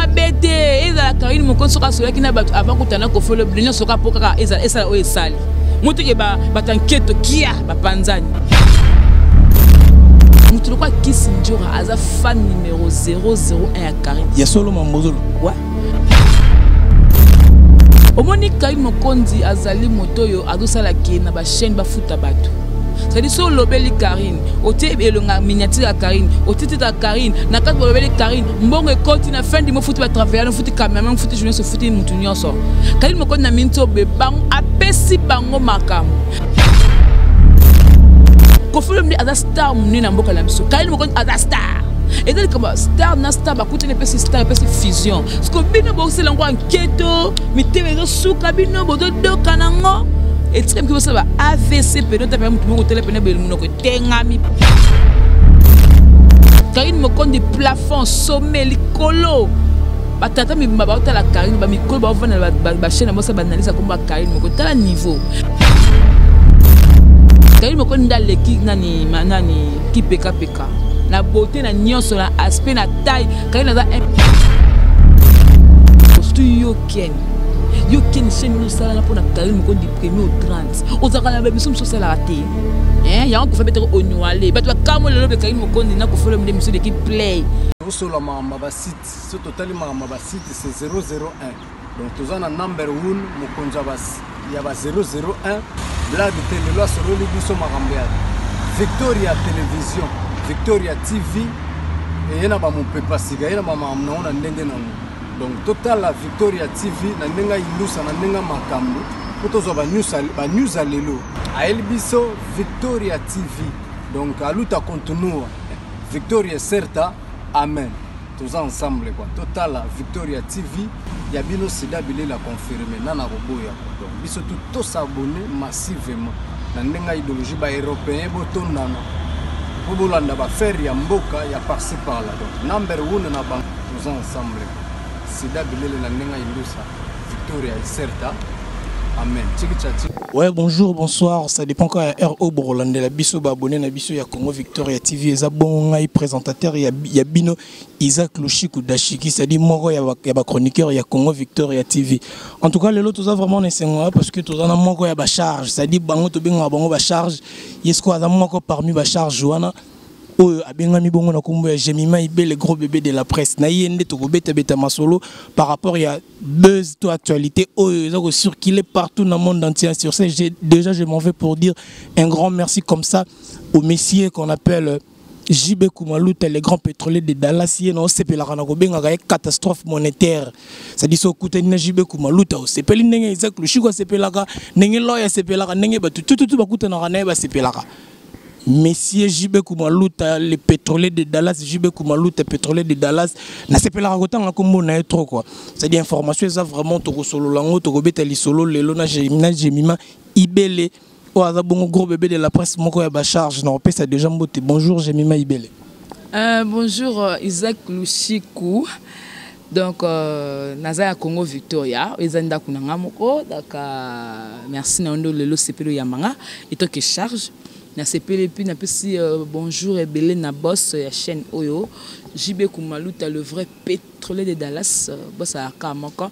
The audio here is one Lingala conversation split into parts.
Mabe te, ezala Karine Mokonzi soki asolaki na bato avant kutana Koffi Olomide nyonso kaka mpo kaka esala oyo esali motoke bato ya nketo kia bapanzani. Moto lokola Kisi Ndjora aza fan numero 001 ya Karine. Ya solo mambozolo. Ouais. Omoni Karine Mokonzi azali moto oyo azosala ke na ba chaîne bafuta bato. C'est-à-dire soki olobeli Karine, otie elonga miniature ya Karine, otie titre ya Karine, na kati bolobeli Karine, mbongo ekoti na fin du mois ofuti ba travailleurs, ofuti cameraman, ofuti journaliste, ofuti mutu nyonso. Karine Mokonzi na miniti oyo bango apesi bango makambo. Koffi Olomide aza star monene na mboka na biso. Karine Mokonzi aza star. Eza likambo star na star bakutani epesi star epesi fusion. Siko bino bosala yango nketo, mitema ezosuka bino bozodoka nango. Etikami mpe bosala ba AVC pene ota pene motu moko tele pene boye monoko etengami. Karine Mokonzi plafond sommet likolo. Batata mibimba baotala Karine, bamikolo baovanda bachaîne na bosala baanalyse ya kombo ya Karine Mokonzi. Tala niveau. Karine Mokonzi nde aleki nani nani kipekapeka na beauté na nyonso na aspect na taille. Karine aza surtout yo Ken. Yo Ken chaîne nini osalaka mpona Karine Mokonzi du premier au 30. Ozalaka na babiso mosusu osalaka te. Hein, yango kofa betaka onuale. Bato bakamwe lelo be Karine Mokonzi na Koffi Olomide miso eleki play. Osola makambo ya basite, so totali makambo ya basite c'est 001. Donc toza na number 1 mokonzi ya ba 001 blague te. Lelo asololi biso makambo ya Victoria Television, Victoria TV eye na bamopepa sika, ye na bamakambo nango na ndenge nango. Donc totala Victoria TV na ndenge ayindusa na ndenge makambo mpo tozwa ba news ya lelo. Ayeli biso Victoria TV, donc aluta continua Victoria certa, amen. Toza ensemble quoi. Totala Victoria TV ya bino sida bilela confirmé nana koboya. Donc biso tout to s'abonner massivement na ndenge idéologie ba européen botondana po bolanda ba faire ya mboka ya par-ci par-là. Donc number 1 na bango toza ensemble. Sida bilele na ndenge indusa Victoria Iserta, amen. Tchiki tcha. Ouais, bonjour, bonsoir, ça dépend quand RO Borolande la biso ba abonné na biso ya Congo Victoria TV eza bon ngai présentateur ya ya bino Isaac Lushiku Dashiki, c'est-à-dire moko ya ba chroniqueur ya Congo Victoria TV. En tout cas lelo toza vraiment na esengo parce que toza na moko ya ba charge, c'est-à-dire bango to benga bango ba charge, yesko aza moko parmi ba charge wana oyo abengami bongo na kombo ya Jemima Ibele, gros bébé de la presse. Na ye nde tokobeta beta masolo par rapport ya buzz to actualité oyo eza ko circuler partout dans le monde entier. Sur ce, déjà je m'en vais pour dire un grand merci comme ça au messieurs qu'on appelle JB Kumaluta, le grand pétrolier de Dallas. Ye na osepelaka na kobengaka ye catastrophe monétaire. C'est-à-dire so okutani na JB Kumaluta, osepeli ndenge Isaac Lushiku asepelaka, ndenge Loy asepelaka, ndenge bato tututu bakutanaka na ye basepelaka. Monsieur JB Kumaluta, le pétrolier de Dallas, JB Kumaluta, pétrolier de Dallas, nasepelaka kotanga kombo na ye trop quoi. C'est-à-dire information eza vraiment tokosolola lango, tokobeta lisolo lelo na Jemima Ibele oyo aza bongo gros bébé de la presse moko ya ba charge na opesa déjà mbote. Bonjour Jemima Ibele. Bonjour Isaac Lushiku. Donc naza ya Congo Victoria, eza ndako na nga moko. Donc merci na ndo lelo sepelo ya manga et que charge. Na sepele puis na pesi bonjour ebele na boss ya chaîne oyo JB Kumaluta, le vrai pétrolier de Dallas, boss ya Kamoko.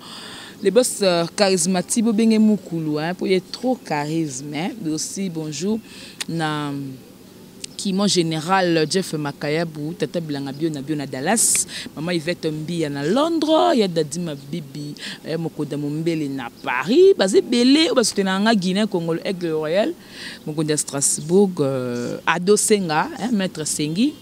Le boss charismatique bobenge mukulu hein, pour être trop charisme hein. Aussi bonjour na Kimo général Jeff Makayabu, Tata Bilanga bio na bio na Dallas, Mama Yvette Mbia na Londres, ya Dadi Mabibi, ya Mokoda Mombele na Paris, bazé belé, ba soutenir nga Guinée Congo Aigle Royal, Mokonda Strasbourg, Ado Senga, hein, Maître Sengi,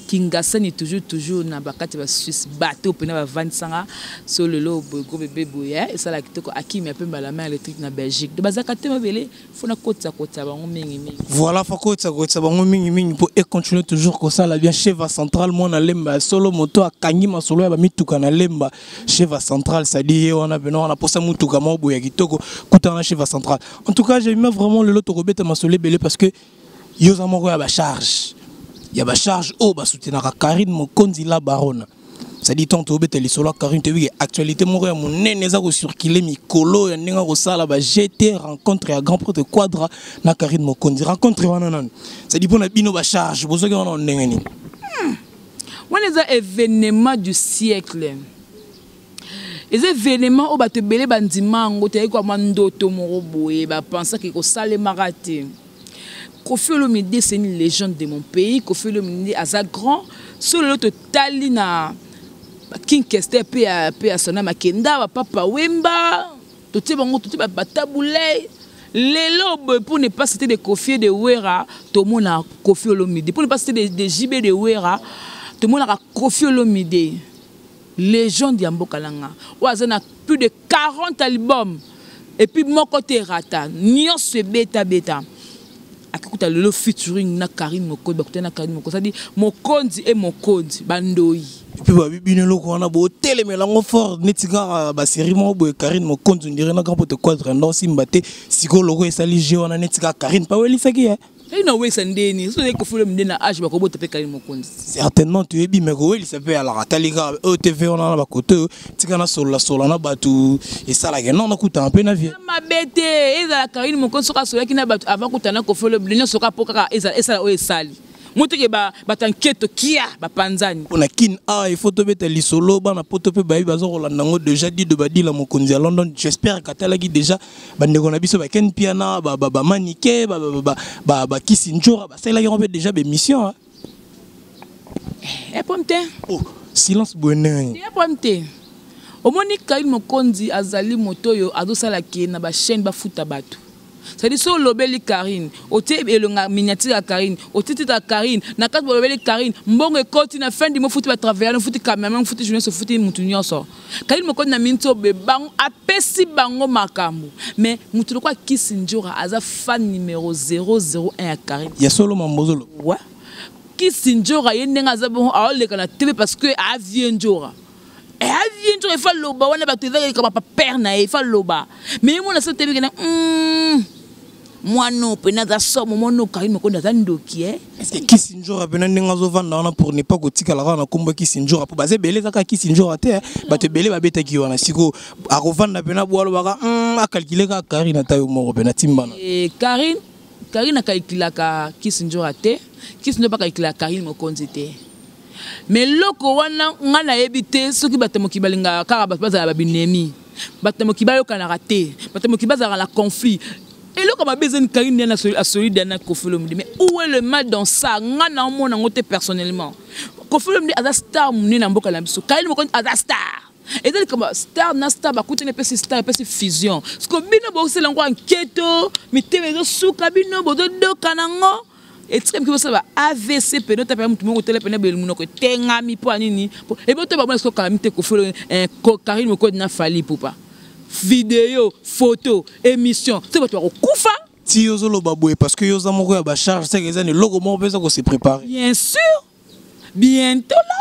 Kingasani toujours toujours na bakati ba Suisse, bateau pena ba vansanga so lelo gros bébé boye, et ça la kitoko Akim ya pemba la main électrique na Belgique. De bazaka te mabele faut na kotsa kotsa bango mingi mingi. Voilà, faut kotsa kotsa bango mingi mingi pour et continuer toujours comme ça la bien Cheva Central moi na lemba solo moto akangi masolo ya ba mituka na lemba Cheva Central ça dit on a beno on a posa mutuka mo boya kitoko kutana Cheva Central. En tout cas, j'aime vraiment le loto robeta masolo belé parce que yoza moko ya ba charge. Ya ba charge o ba soutenaka Karine Mokonzi la baronne. Ça dit tant obeta lisolo Karine te wi actualité moko ya monene eza ko circuler mikolo ya ndenge ko sala ba GT rencontre ya grand prêtre Quadra na Karine Mokonzi rencontre wana nani. Ça dit pona bino ba charge bozoki wana ndenge nini. Wana eza événement du siècle. Eza événement oyo bato ebele bandima yango te, ayeki mwa ndoto moko boye, bapensaki ekosalemaka te. Koffi Olomide, c'est une légende de mon pays. Koffi Olomide aza grand. So lelo totali na King Kester mpe ya mpe ya Sona Makenda, bapapa Wemba, totie bango, totie batabulei. Lelo boye, pour ne pas citer de Koffi et de Wera, tomona Koffi Olomide. Pour ne pas citer de JB, de Wera, tomonaka Koffi Olomide, légende ya mboka na nga, oyo aza na plus de 40 albums et puis moko te rata, nyonso ebetabeta. Akikuta lelo featuring na Karine Mokonzi, bakutani na Karine Mokonzi, c'est-à-dire Mokonzi e Mokonzi bandoi. Et puis babi bino eloko wana botelemela yango fort, neti kaka basérie moko boye. Karine Mokonzi ondire na grand pote quadre ndo osimba te. Sikoyo loko esali je wana neti kaka Karine mpe awelisaki ye. Ei, na owelisa ndeni so ozali Koffi Olomide na age, bakobota mpe Karine Mokonzi. Certainement toyebi, me kowelisa mpe alaka tali kaka oyo tv wana na bakote oyo tika nasolola na bato, esalaka non nakutana mpe na vie. Mabe te, ezala Karine Mokonzi soki asolaki na bato avant kutana Koffi Olomide, nyonso kaka mpo kaka esala oyo esali motoke, bato ya nketo kia bapanzani. Mpona Kine awa, il faut tobeta lisolo. Bana poto mpe bayebi, baza kolanda yango déjà. Dido Badila, mokonzi ya London, j'espère katalaki déjà bandeko na biso baken Piana, bamanike, bakisi njora, basalelaki yango mpe déjà bémission. Epom te. Oh, silence boye ndenge? Epom te. Omoni, Karine Mokonzi azali moto oyo azosalaki na bachaîne, bafuta bato. C'est-à-dire so olobeli Karine, otie elonga miniature ya Karine, otie titre ya Karine na kati, bolobeli Karine, mbongo ekoti. Na fin du mois, ofuti batravailleur, ofuti cameraman, ofuti journaliste, ofuti mutu nyonso. Karine Mokonzi na miniti oyo bango apesi bango makambo, mais mutu lokola Kisi Njora aza fan numéro 001 ya Karine. Ya solo, mambozolo? Ouais, Kisi Njora ye ndenge aza bongo, aoleka na TV parce que avie Njora, avie Njora, efa loba wana bato ezalaka bapapere na ye, efa loba. Mais ye mona so tebi kena mwana oyo mpena aza somo, mwana oyo Karine Mokonzi aza ndoki e. Est-ce Kisi Njora mpena ndenge azovanda wana, pour ne pas kotikala kaka na nkombo ya Kisi Njora, mpo baza ebele, ezaka Kisi Njora te, bato ebele babetaki wana, sikoyo akovanda mpena bo alobaka acalcule kaka Karine ata yo moko mpena timbana? Karine acalculaka Kisi Njora te, Kisi Njora mpe acalculaka Karine Mokonzi te. Mais eloko wana ngai nayebi te soki bato ya mokili balingaka kaka bato bazala babinemi, bato ya mokili bayokanaka te, bato ya mokili bazalaka na conflit. Eloko mabe ezani Karine nde asolide na Koffi Olomide, mais où est le mal dans ça? Ngai naomona yango te personnellement. Koffi Olomide aza star monene na mboka na biso, Karine Mokonzi aza star. Eza likambo star na star bakutani, epesi star, epesi fusion. Siko bino bosala yango anketo, mitema ezosuka, bino bozodoka nango, etika miki bosala ba AVC pene ota pene, mutu moko tele pene boye, monoko etengami mpo ya nini? Ebo to bamona siko kala mite Koffi, Karine Mokonzi na Fally Ipupa, video, photo, émission, so bato bakokufa. Ti yo ozoloba boye parce que yo oza moko ya bacharge, seke eza na eloko moko mpenza kose préparer. Bien sûr, bientôt là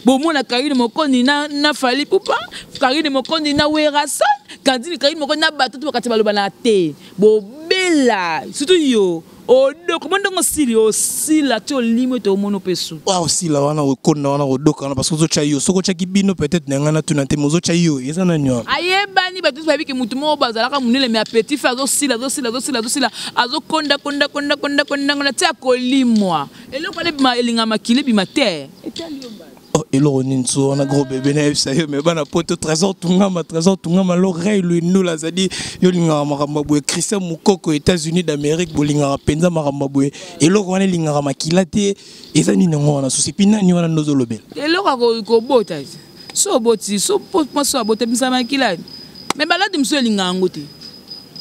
bomona Karine Mokonzi na Fally Ipupa, Karine Mokonzi na Werason, kandini Karine Mokonzi na bato to bakati baloba na te. Bobela surtout yo odoko mo ndenge osili, osila ti olimi ete omona mpe su. Wa osila wana, okonda wana, kodoka wana, parce que ozotya yo. Soki otyaki bino peut-être na ngai natuna te, mais ozotya yo, eza nani wana? Ayebani, bato nyonso bayebi ke motu moko bazalaka monene, mais petit fe azosila, azosila, azosila, azosila, azokonda konda konda konda konda konda ti akolimwa. Eloko wana ebima, elinga makili ebima te, etali yo mbala. Oh, eloko nini so wana, gros bébé, nayebisa yo. Me bana poto, Trésor Tungama, Trésor Tungama, l'oreille lwindula, azali yo olingaka makambo ya boye. Christian Mokoko, États-Unis d'Amérique, bolingaka mpenza makambo ya boye. Eloko wana elingaka makila te, eza nini yango wana susi? Epi nani wana nde ozolobela? Eloko ya kobota, so oboti, so mwasi oyo abota, ebimisa makila. Mais maladi mosusu elingaka yango te.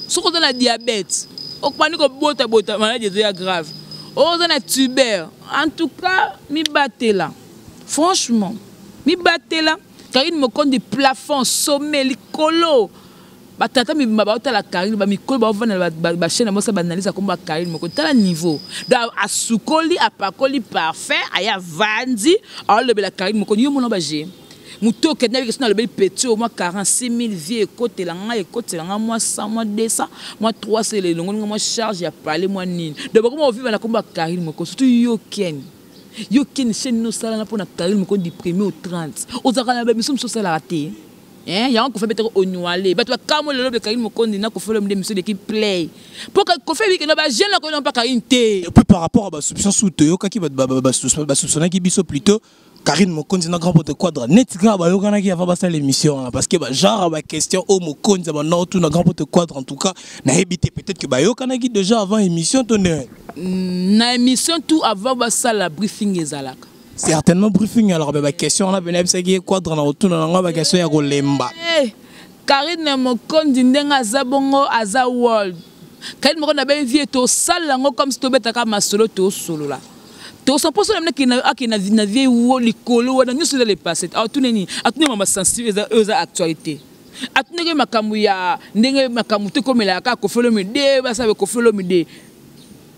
Soki oza na diabète, okobandi kobotabota, maladi ezoya grave. Oyo oza na tuber, en tout cas mibatela, franchement mibatela. Karine Mokonzi, plafond, sommet, likolo. Batata mibimba baotala Karine, bamikolo baovanda bachaîne na bosa baanalyse akombo ya Karine Mokonzi. Tala niveau, donc asukoli, apakoli parfum, aya vandi, aolobela Karine Mokonzi. Yo mona baje moto okende nabiki so nalobeli petit au moins 46 000 vie ekotela ngai, ekotela ngai mwa 100, mwa 200, mwa 300, elongoli ngai mwa charge ya pale, mwa nini. Donc bakoma ovivre na kombo ya Karine Mokonzi. Surtout yo Ken, yo Ken, chaîne nini osalana mpona Karine Mokonzi du premier au 30? Ozalaka na bamiso mosusu osalaka te. Hein, yango Koffi abetaka onuale bato bakamwe lelo be Karine Mokonzi na Koffi Olomide miso eleki play mpo Koffi ebiki na ba jeune akoyina mpa Karine te. Et puis par rapport à ba soupçons sous toyokaki bato basoupçonnaki biso plutôt Karine Mokonzi na Grand Pote Quadra neti kaka bayokanaki avant basala émission wana parce que ba genre ba question oyo Mokonzi abanda otuna Grand Pote Quadra, en tout cas nayebi te, peut-être que bayokanaki déjà avant émission to ndenge. Na émission tout avant basala briefing ezalaka. Certainement briefing, alors ba question wana pene yebisaki ye Quadra na kotuna na nga ba question ya kolemba. Hey, Karine Mokonzi ndenge aza bongo aza world. Karine Mokonzi abeyi vie tosala yango comme si tobetaka masolo tosolola. Tosa mposo na mine akende na vie wo likolo wana nyonso eza le passé. Atune nini? Atune mama sensible eza oyo eza actualité. Atunaki makambo ya ndenge makambo te ekomelaka kaka Koffi Olomide, basala Koffi Olomide.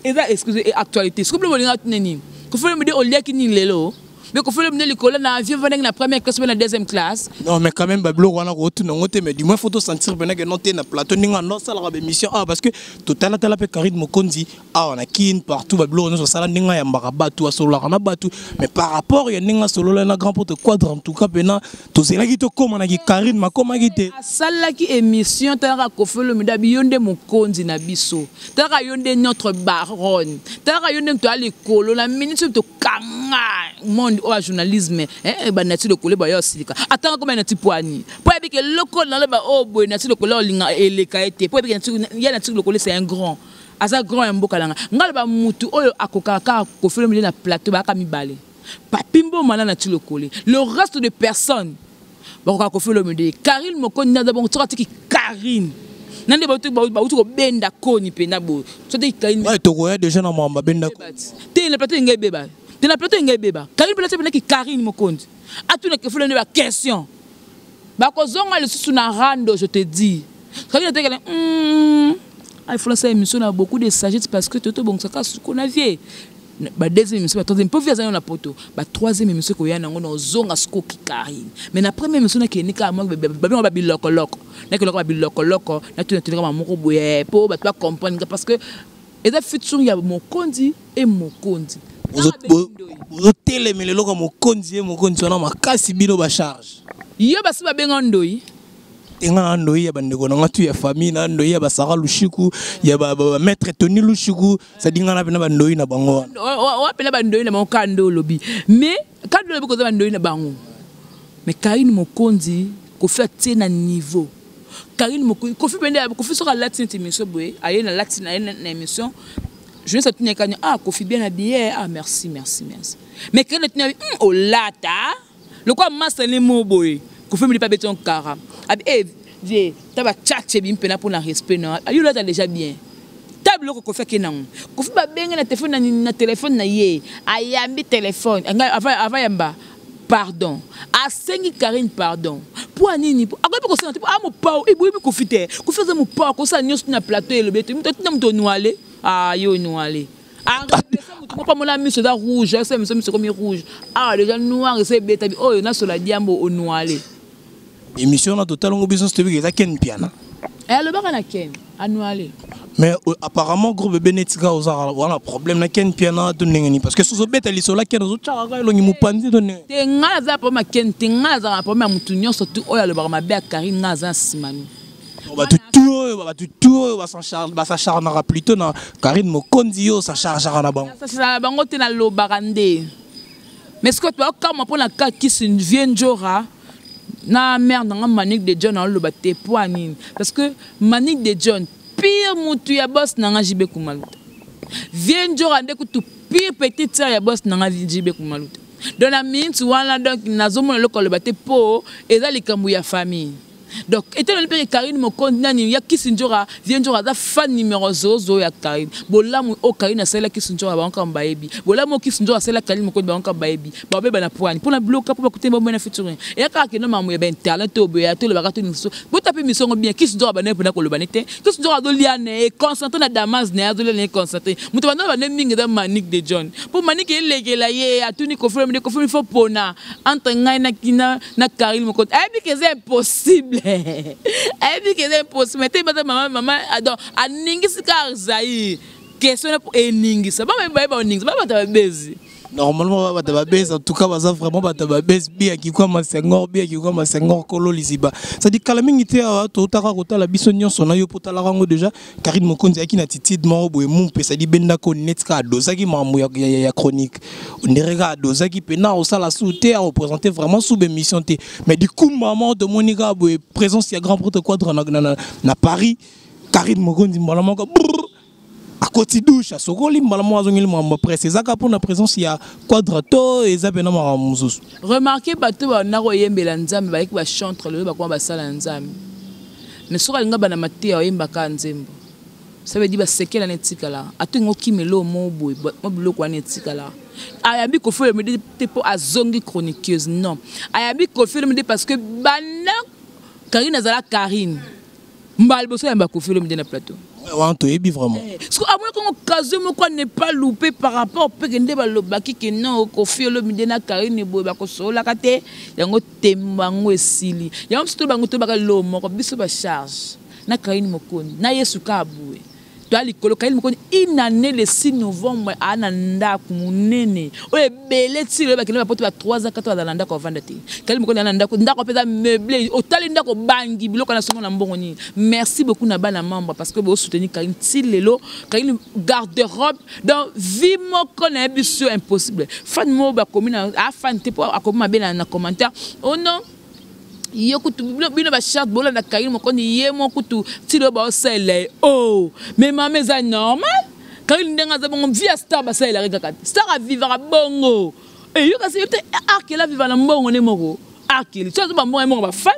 Eza excuse et actualité. Soki bino bolinga atune nini? Koffi Olomide oliaki nini lelo? Mais Koffi Olomide likolo na avion vandaki na première classe ou na deuxième classe. Non mais quand même ba biloko wana kotuna yango te, mais du moins faut to sentir pena que non te na plateau ndenge ando asalaka ba émission awa parce que totalatala mpe Karine Mokonzi awa na Kin partout ba biloko nyonso asala ndenge ayambaka bato asololaka na bato, mais par rapport ya ndenge asolola na Grand Pote Quadra, en tout cas pena tozelaki tokóma na ki Karine makomaki te. Asalaki émission talaka Koffi Olomide abi yo nde mokonzi na biso, talaka yo nde notre baronne, talaka yo nde moto ya likolo na minute oyo tokanga monde oyo ya journalisme, eh, banati lokole baya osilika atanga koma nati poani po yebi ke loko naloba oyo boye nati lokole olinga eleka ye te po yebi ke ye nati lokole c'est un grand, aza grand ya mboka nanga. Ngai loba mutu oyo akokaka kaka Koffi Olomide na plateau bayaka mibale Papi Mboma na nati lokole, le reste de personnes bakoka Koffi Olomide. Karine Mokonzi naza bongo soki atiki Karine nande bauti kobenda koni mpena boye soki atiki Karine. Ouais, tokoya déjà na mwamba benda te na plateau engai ebeba te na plateau engai ebeba Karine mpena te Karine Mokonzi atuna Koffi Olomide ba question bakozonga lisusu na rando, je te dis Karine atekele il faut la émission na beaucoup de sagesse parce que toto bongisaka suko na vie ba deuxième émission, ba troisième mpo vie aza yo na poto, ba troisième émission koya nango na ozonga sikoki Karine. Mais na première émission nakende kaka moko babenga ba bilokoloko, nakeloko ba bilokoloko natuna tunaka moko boye po bato bacomprendre parce que eza featuring ya Mokonzi e Mokonzi. Ozotelemela eloko ya Mokonzi ye Mokonzi wana makasi bino bacharge. Yo basi babenga ndoi. Te, nga na ndoi ya bandeko na nga tu ya famille, na ndoi ya basara Lushiku ya ba maître Tony Lushiku, c'est-à-dire nga na pena bandoi na bango wana. Wapena bandoi na bango kando olobi, mais kando olobi koza bandoi na bango, mais Karine Mokonzi Koffi atie na niveau Karine Mokonzi. Koffi pende Koffi soki alati neti émission boye aye na lati na ye na émission journaliste atuni kani: "Ah Koffi, bien habillé." "Ah merci, merci, merci." Mais Karine atuni abi olata lokola masa ne mo boye. Koffi mili pa beti kara abi eh vie ta ba tchatche bi mpena mpona respect na yo olata déjà bien. Ta biloko Koffi ake nango, Koffi babenge na telefone na telefone na ye ayambi telefone ngai avant yamba pardon, asengi Karine pardon. Mpo anini? Akoki mpe kosenga te a mopao eboyebi Koffi te. Koffi aza mopao akosala nyonso na plateau elobi ete moto atinda moto onuale yo onuale moto moko amona miso eza rouge, asa miso miso ekomi rouge awa déjà noir esa ebetabi oyo nasola diambo onuale. Émission wana totalongo biso nyonso toyebi eza Ken Piana. Alobaka na Ken anuale. Mais apparemment groupe bebe neti kaka oza wana problème na Ken Piana to ndenge nini? Parce que soki ozobeta lisolo ya Ken ozotyaka kaka elongi mopanzi to ndenge? Te, ngai naza problème ya Ken te. Ngai nazalaka na problème ya motu nyonso tu oyo alobaka mabe ya Karine. Ngai aza na nsima ni. Bato tu oyo basacharnaka plutôt na Karine Mokonzi, yo osachargeaka na bango? Na bango te, nalobaka nde. Mais sikoyo toakamwa mpo na ka kisi vie njora na mare nanga Manique de John aoloba te. Po anini? Parce que Manique de John pire mutu ya boss nanga JB Kumaluta. Vie njora nde kutu pire petite sœur ya boss nanga JB Kumaluta. Donc na minute wana, donc nazomona eloko aloba te mpo eza likambo ya famille. Donc eteleli mpe Karine Mokonzi nani ya kisi nzoka vie nzoka aza fan numéro 00 ya Karine. Bolamu oyo Karine asalela kisi nzoka, bango kaka bayebi. Bolamu oyo kisi nzoka asalela Karine Mokonzi, bango kaka bayebi. Babeba na poani mpona bloka mpo bakutani bomoi na featuring eya kaka kende makambo ya bainternet oyo boye tolobaka to niso bota mpe misongo bien. Kisi nzoka bande mpona koloba ne te. Kisi nzoka azolia na ye concentré na damas na ye, azolia na ye concentré. Moto banda bande mingi eza Manique de John mpo Manique elekela ye atuni Koffi Olomide: "Koffi, faut pona entre ngai na Karine Mokonzi." Ayebi ke eza impossible, ayebi ke eza impossible te. Baza mama mama, donc aningisi kaka Zaire question eningisa bayeba oningisa babato babezi. Normalement bato babese, en tout cas baza vraiment bato babese. Biyaki kwama Senghor, biyaki kwama Senghor, kolo liziba. C'est-à-dire kala mingi te awa totaka kotala biso nyonso na yo mpo otalaka yango déjà. Karine Mokonzi ayaki na attitude moko boye mu mpe, c'est-à-dire bendako neti kaka adosaki makambo ya chronique, ondire kaka adosaki mpena osala su te, areprésente vraiment sous bémission te. Mais du coup mama, tomoni kaka boye présence ya grand prêtre Quadra na Paris. Karine Mokonzi mbala moko brrr, akoti douche, asokoli, mbala moko azongeli makambo ya presse. Eza kaka mpona présence ya Quadra to eza mpena makambo mosusu? Remarque, bato banda koyembela Nzambe, bayaki bachantre, lelo bakoma basala ya Nzambe. Mais soki alinga bana mateya, oyembaka nzembo, ça veut dire basekela na etikala atongi okimela oyo mo boye mo biloko wana etikala. Ayambi Koffi Olomide te mpo azongi chroniqueuse, non. Ayambi Koffi Olomide parce que banda Karine azala Karine, mbala liboso ayamba Koffi Olomide na plateau. Wana toyebi vraiment. Parce que amoni kongo occasion moko à ne pas louper par rapport mpe ke nde balobaki ke non, Koffi Olomide na Karine boye bakosololaka te. Yango tembo yango esili. Yango biso to bango tobaka lelo moko, biso bacharge na Karine Mokonzi na Yesu kaka boye toya likolo. Karine Mokonzi, une année, le 6 novembre, aa na ndako monene oyo ebele ti lelo bakende bapoto ba 3 ans 4 bazala na ndako avanda te. Karine Mokonzi aa na ndako, ndako mpe eza meublé. Otali ndako, bangi biloko na songo na mbongo nini. Merci beaucoup na bana membre parce que bosoutenir Karine ti lelo. Karine garde robe, donc vie moko nayebi biso impossible. Fan moko bakomi na afan te mpo akomi mabe na commentaire: oh non, ye kutu bino bacharte bolanda Karine Mokonzi, ye mo kutu ti lelo baosalela ye. Oh mais mama, eza normal. Karine ndenge aza bongo, vie ya star basalelaki kaka te. Star avivaka bongo. Eyo kasi ye te, arkela aviva na mbongo nde moko. Arkeli so azo bambongo ye mbongo, bafan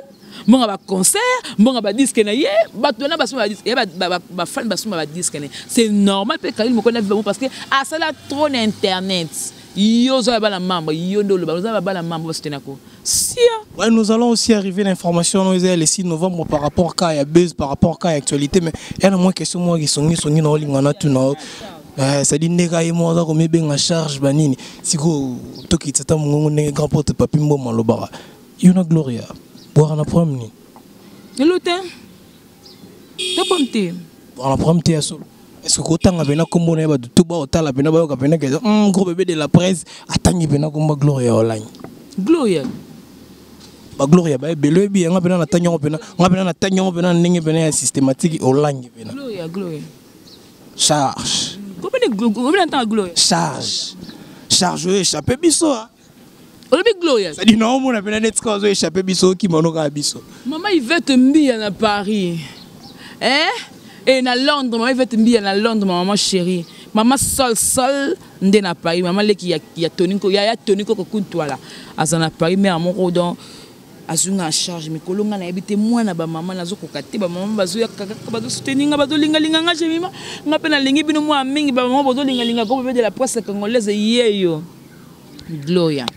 mbongo, baconcert mbongo, badisque na ye. Bato wana basomba badisque ye, bafan basomba badisque na ye, c'est normal. Mpe Karine Mokonzi aviva bongo parce que asala trop na internet. Yo oza ya bana membre, yo nde oloba oza bana membre basoutenako sia. Ouais, nous allons aussi arriver à l'information le 6 novembre par rapport à ya buzz, par rapport à l'actualité. Mais il y a moins question moi qui sont sont na olingana tout na. C'est-à-dire ndeka ye mo aza komibenga charge banini siko tokitisa ta mongongo ndenge grand porte papi mboma alobaka. Yo na Gloria bwaka na problème nini? Elo te, tokomi te. Bwaka na problème te ya solo? Est-ce que kotanga mpena nkombo na ye, bato tu baotala mpena, bayoka mpena ke gros bébé de la presse atangi mpena nkombo Gloria Olangi? Gloria. Bagloria baebele, oyebi yanga mpena natangi yango mpena, nga mpena natangi yango mpena ndenge mpena ya systématique Olangi mpena. Gloria, Gloria. Charge. Komene ntanga Gloria. Charge, charge oyo échappe biso, ah. Olobi Gloria. C'est-à-dire naomona mpena neti kaka ozo échappe biso, okima no kaka biso. Mama Yvette Mbia na Paris, eh? Et na Londres, mama Yvette Mbia na Londres, ma maman chérie, mama Sol Sol nde na Paris, mama leki ya Tony ya Tony Koko Kuntwala aza na Paris, mère moko. Donc azwi nga en charge mikolo. Nga nayebi te, mwana bamama nazokoka te. Bamama bazoyaka kaka, bazosoutenir nga, bazolingalinga nga. Jemima, nga mpe nalingi bino mwa mingi. Bamama bozolingalinga gros bébé de la presse congolaise yeyo Gloria.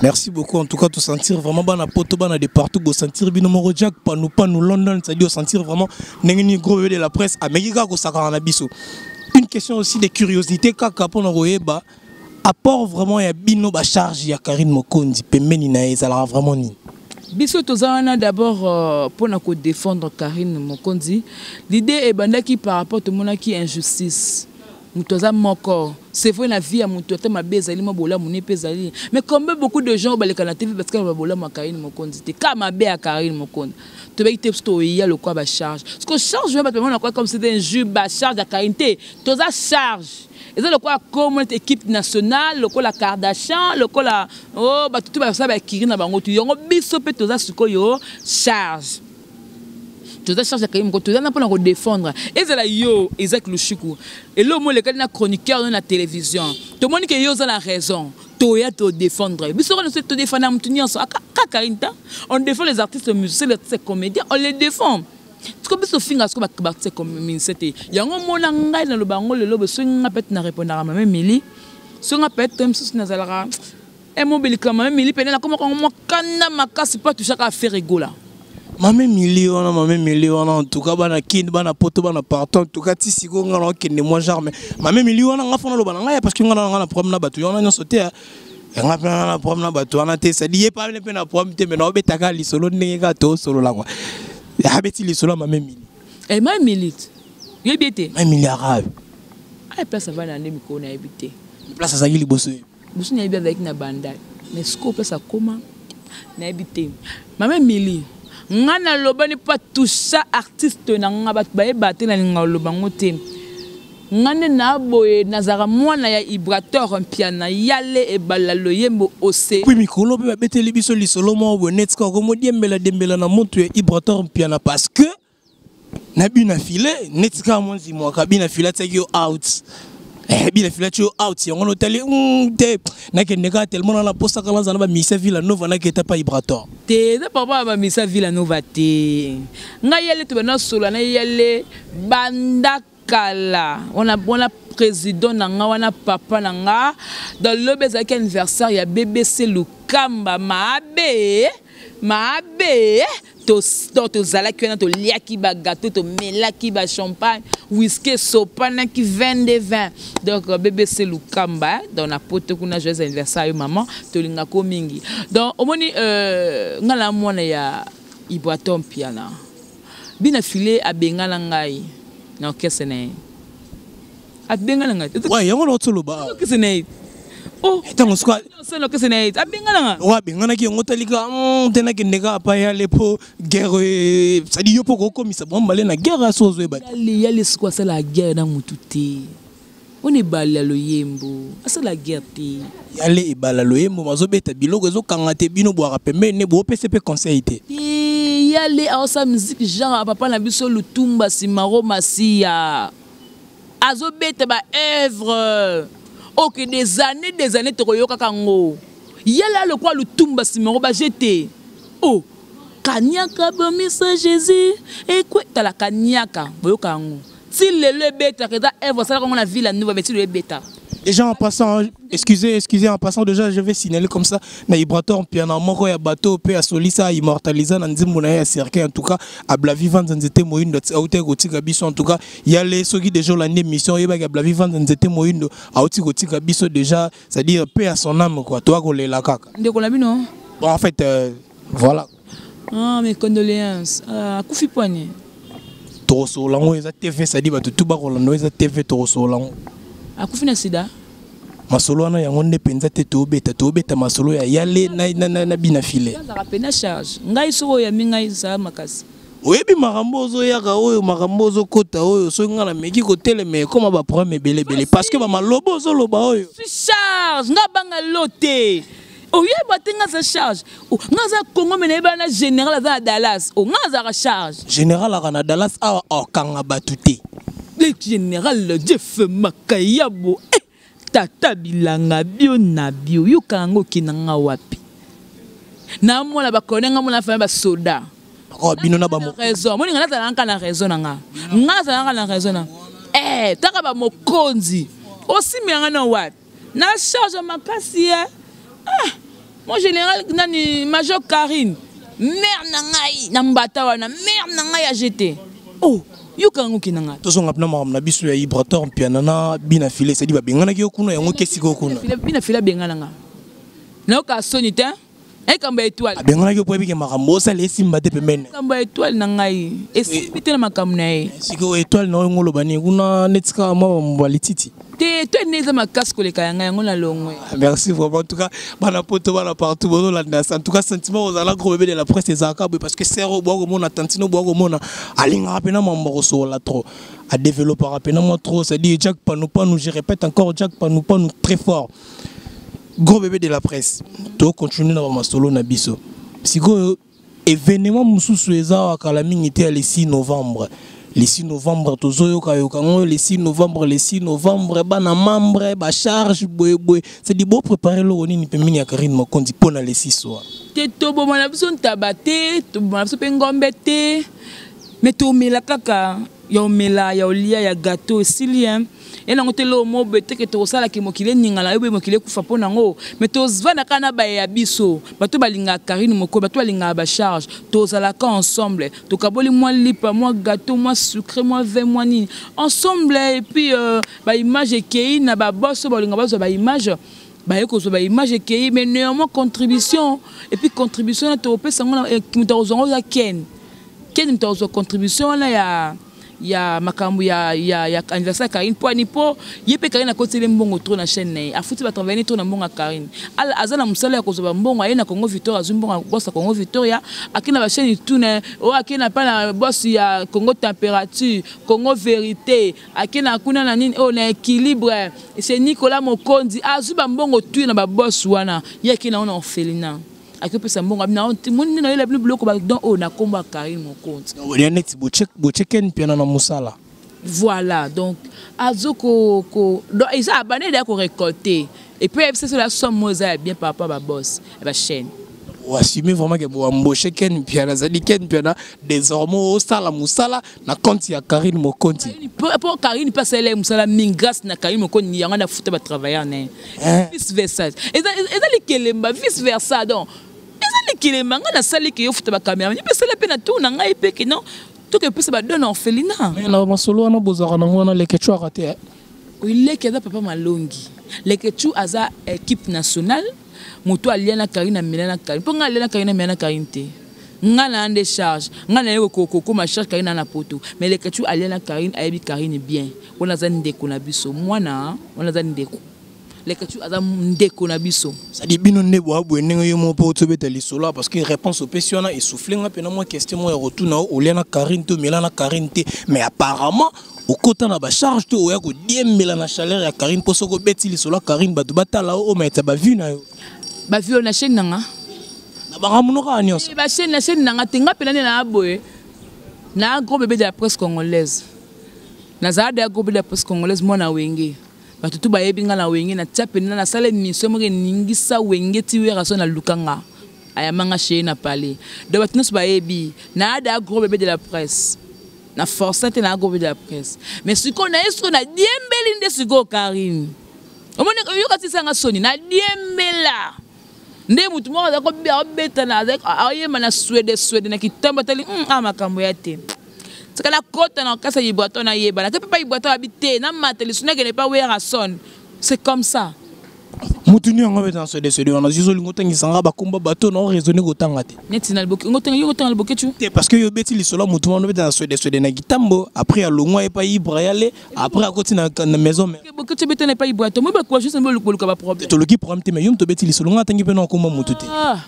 Merci beaucoup. En tout cas, to sentir vraiment bana poto, bana de partout, bo sentir bino moko Jack Panu Panu London, c'est-à-dire sentir vraiment ndenge ni gros bébé de la presse ameki kaka kosakana na biso. Une question aussi de curiosité kaka mpona koyeba apport vraiment ya bino ba charge ya Karine Mokonzi pembeni na ye ezalaka vraiment nini? Biso toza wana d'abord mpona kodéfendre Karine Mokonzi. L'idée ebandaki par rapport tomonaki injustice. Moto aza moko, c'est vrai, na vie ya moto ata mabe ezali, mwa bolamu ne mpe ezali. Mais combien, beaucoup de gens oyo baleka na TV parce que babolamu ya Karine Mokonzi te, ka mabe ya Karine Mokonzi. Tobeki te, biso toya lokwa bacharge, parce que charge oyo bato bamona comme c'était un jus. Bacharge ya Karine te, toza charge eza lokola comme neti équipe nationale, lokola Kardashian, lokola oh, bato tu basala baekiri na bango tu. Yango biso mpe toza sikoyo charge, toza charge ya Karine moko. Toza na mpona kodéfendre. Ezala yo Isaac Lushiku, eloko mo elekali na chroniqueur no na télévision, tomoni ke yo oza na raison, toya todéfendre. Biso kaka nyonso todéfendre motu nyonso, kaka Karine ta. On défend les artistes musiciens, les artistes comédiens, on les défend. Siko biso ofinga siko baartiste musicien te. Yango mona ngai naloba yango lelo boye. Soki nga peut-être na répondaka mama Emili, soki nga peut-être mosusu nazalaka emobelikama mama Emili pene, nakomaka yango mokanda makasi mpo atushaka affaire egola. Mama Emili wana, mama Emili wana, en tout cas bana Kine, bana poto, bana partout, en tout cas ti sikoyo nga na okende mwa genre. Mais mama Emili wana, nga fona loba na ngai parce que nga na nga na problème na bato wana nyonso te. Nga mpe na problème na bato wana te, c'est-à-dire ye pa mpe na problème te, mais naobetaka lisolo ndenge kaka tosolola kwa. Abeti lisolo ya mama Emili. Eh, mama Emili yebi ete Mama Emili arabe. Ay, place avanda nde mikolo nayebi te. Place azalaki liboso ye. Mosusu nayebi azalaki na Bandal mais sikoyo place akoma nayebi te. Mama Emilie nga nalobani mpo atoucha artiste na nga bato bayeba te nalinga koloba yango te. Nga nde na boye nazalaka mwana ya Ibrator Mpiana yale ebala loyembo ose. Puis mikolo pe babeteli biso lisolo moko boye neti kaka komodiembela diembela na mutu ya Ibrator Mpiana parce que na bina filet neti kaka mwa nzimwaka bina filet atiaki yo out. Eh, bina filet atiaki yo out yango notali te nakende kaka tellement na naposa kaka nazala na bamisa Villa Nova naketa pa Ibrator. Te eza papa ya bamisa Villa Nova te. Ngai yale tobanda solola na yale banda kala wana wana président na nga wana papa na nga dans lobi ezalaki anniversaire ya BBC Lukamba maabe maabe tozalaki wana toliaki bagato tomelaki bachampagne whisky esopanaki 20 de 20 donc BBC Lukamba donc na poto kuna joyeux anniversaire yo maman tolingako mingi donc omoni euh, nga na mwana ya Ibrator Mpiana Bina filet abengana ngai na orchestre na ye. Abengana ngai. Ouais, yango na otoloba. Orchestre na ye. Oh, ntango sikoyo osala orchestre na ye. Abengana nga. Oyo abenganaki yango otalika te nakende kaka pa yale mpo guerre cestadi yo mpo kokomisa bango mibale na guerre aso ozoyeba te. Yale yale sikoyo asala guerre na mutu te. Wana ebale ya loyembo asala guerre te. Yale ebala loyembo mazobeta biloko ezokanga te bino bwaka pembeni ne bopesa pe conseil te. Te yale aosala musique genre ya papa na biso Lutumba Simaro Masiya azobeta ba œuvre ok des années des années tokoyokaka yango yale alokwa Lutumba Simaro ba jete oh kaniaka bomisa Jésus ekwe tala kaniaka boyoka yango ti lelo ebetaka eza œuvre asalaka yango na ville ya Nova mais ti lelo ebetaka. Déjà en passant, excusez, excusez, en passant déjà, je vais signaler comme ça, na Ibrator Mpiana moko ya bateau pe asolisa immortalisa na nzembo na ye ya cercueil en tout cas, Ablavi Vanza Nzete Moyindo auti kotika biso en tout cas, yale soki déjà olandi émission oyebaki Ablavi Vanza Nzete Moyindo auti kotika biso déjà, c'est-à-dire paix à son âme quoi, toa kolela kaka. Ndeko na bino. Bon en fait voilà. Ah mes condoléances. Ah, akufi poani. Tokosolola yango eza TV, c'est-à-dire bato tu bakolanda eza TV tokosolola yango. Akufi na sida? Masolo wana yango nde mpenza te tobeta, tobeta masolo ya yale na, na, na, na bina file. Azalaka pena charge. Ngai soki oyambi ngai zala makasi. Oyebi makambo ozoyaka oyo makambo ozokota oyo soki ngai nameki kotelema ekoma ba problème ebele ebele parce que ba maloba ozoloba oyo. Suis charge, ngai banga lote. Oyeba te nga za charge. Oh, nga za Congo mais nayeba na général aza na Dallas. Oh, nga azalaka charge. Général aka na Dallas awa okanga bato te. Le général Jeff Makayabo. Eh, tata bilanga bio na bio. Yoka yango okenda nga wapi? Na mona ba kone nga mona famille ba soda. Oh, bino na ba raison. Moni nga nazalaka na raison na nga. Nga nazalaka na raison na. Eh, taka ba mokonzi. Osimbi nga na wapi? Na charge makasi eh. Ah, mon général nani major Karine mère na ngai na mbata wana mère na ngai ya GT. Oh, yoka yango okenda ngai. Tozonga mpena makambo na biso ya Ibrator Mpiana na Bina Filet, c'est-à-dire babenganaki yo kuna yango kesi ko kuna. Bina Filet abengana nga. Nayoka soni te. Ekambo ya étoile. Abenganaki yo po ayebike makambo osala esimba te pembeni. Makambo ya étoile na ngai esimbi te na makambo na ye. Sikoyo étoile na yo ngo oloba nini kuna neti kaka mwa ba lititi. Te étoile nde eza makasi koleka ya ngai yango na longwe. Merci vraiment en tout cas bana poto bana partout bozolanda en tout cas sentiment ozala gros bébé de la presse ezalaka boye parce que sero boa komona tantino boa komona alingaka mpena mambo kosolola trop adéveloppaka mpena mwa trop c'est-à-dire Jack Panupanu je répète encore Jack Panupanu très fort. Gros bébé de la presse to continuer na ba masolo na biso sikoyo événement mosusu eza awa kala mingi te ya le 6 novembre le 6 novembre tozoyoka yoka yango le 6 novembre le 6 novembre bana membre ba charge boye boye c'est dit bo préparer eloko nini pembeni ya Karine Mokonzi mpo na le 6 wana te toboma na biso ntaba te toboma na biso mpe ngombe te mais tomela kaka ya omela ya olia ya gâteau esili hein ye nango te eloko moko boye te ke tokosala ke mokili eningana yo boye mokili ekufa mpo nango mais tovanda kaka na baye ya biso bato balingaka Karine Mokolo bato balingaka ba charge tozalaka ensemble tokaboli mwa lipa mwa gâteau mwa sucré mwa vin mwa nini ensemble et puis ba image ekei na ba boss oyo balinga bazwa ba image baye kozwa ba image ekei mais néanmoins contribution et puis contribution na tokopesa yango moto akozwa yango eza Ken Ken moto akozwa contribution wana ya Ya makambo ya anniversaire ya Karine, mpo ani mpo ye mpe Karine akoteli mbongo trop na chaîne na ye, afuti batravaille trop na mbongo ya Karine. Aza na mosala ya kozwa bambongo, aye na Congo Victoria, azwi mbongo ya boss ya Congo Victoria, ake na bachaîne tuna oyo, ake na mpa na boss ya Congo Température, Congo Vérité, ake na kuna na nini oyo na Équilibre, c'est Nicolas Mokonzi, azwi bambongo tu na baboss wana. Ye ake na ngo na orphelinat, akopesa mbongo na moni nde nayela bino biloko, badon oyo na nkombo ya Karine Mokonzi. Ya neti botie Ken Mpiana na mosala. Voilà, donc azo ko donc eza abandeli ya korécolter et puis ayebisa so la somme moko eza ya bien par rapport à baboss ya bachaîne. Oassume vraiment ke boembauche Ken Mpiana, azali Ken Mpiana désormais osala mosala na compte ya Karine Mokonzi. Mpo Karine mpe asalela ye mosala mingi. Grâce na Karine Mokonzi yango nafuta batravailleur na ye, vice versa. Eza likelemba, vice versa. Donc eza likelemba, ngai nasali ke yo futa bacaméra, mpe esala mpe na tour na ngai mpe ke non, toke epesa badon na orphelinat. Mais na masolo wana bozalaka nango wana, Lekecu aka te? Leke aza papa malongi. Lekecu aza équipe nationale. Moto alia na Karine, amela na Karine, mpo ngai alia na Karine, amela na Karine te. Ngai na nde charge, ngai na ye kokoma charge Karine na poto, mais Lekecu alia na Karine, ayebi Karine bien. Wana aza ndeko na biso, mwana wana aza ndeko. Lekecu aza ndeko na biso. C'est-à-dire bino nde boya boye ndenge yo moko mpo tobeta lisolo, parce que réponse opesi wana essouffle nga mpena mwa question moko ya rotuna: olia na Karine te, omela na Karine te, mais apparemment okota na bacharge to oya kodiembela na chaleur ya Karine, mpo soki obeti lisolo ya Karine, bato batala o omaeta bavues na yo. Bavues oyo na chaîne na nga? Na bangambo kaka nyonso. Bachaîne, na chaîne na nga te. Nga mpena nde naa boye na gros bébé de la presse congolaise. Nazala deya gros bébé de la presse congolaise, mwana Wenge, bato tu bayebi nga na Wenge. Natia mpenza, nasala émission moko eningisa Wenge ti wera so naluka nga, ayamanga chez na palais. Donc bato nyonso bayebi naa deya gros bébé de la presse. Na force te, na gros bébé de la presse, mais sikoyo naye, sikoyo nadiembeli nde sikoyo Karine. Omoni, yoka tisanga soni, nadiembela nde motu moko aza kobetana, ayemba na swede swede na kitambo, atali a makambo ya te. Tika nakota na kasa Ibwato, nayebana te mpe pa Ibwato abi te, namata lisu, nakende pa Werason. C'est comme ça. Mutu ni yango abeta na swede swede wana, yo olingi otangisanga bakomba bato na oraisonne kotanga te. Neti na liboke yo otanga liboke tu. Te, parce que yo obeti lisolo ya motu wana obeta na swede swede na kitambo, après alongwa ye pa Ibra yale, après akoti na maison mère. Boke tu ebeta na epai Ibwato, moi bakuwa juste boluka baproblème. Toloki problème te, mais yo moto obeti lisolo, nga atangi mpe na okomba motu te. Ah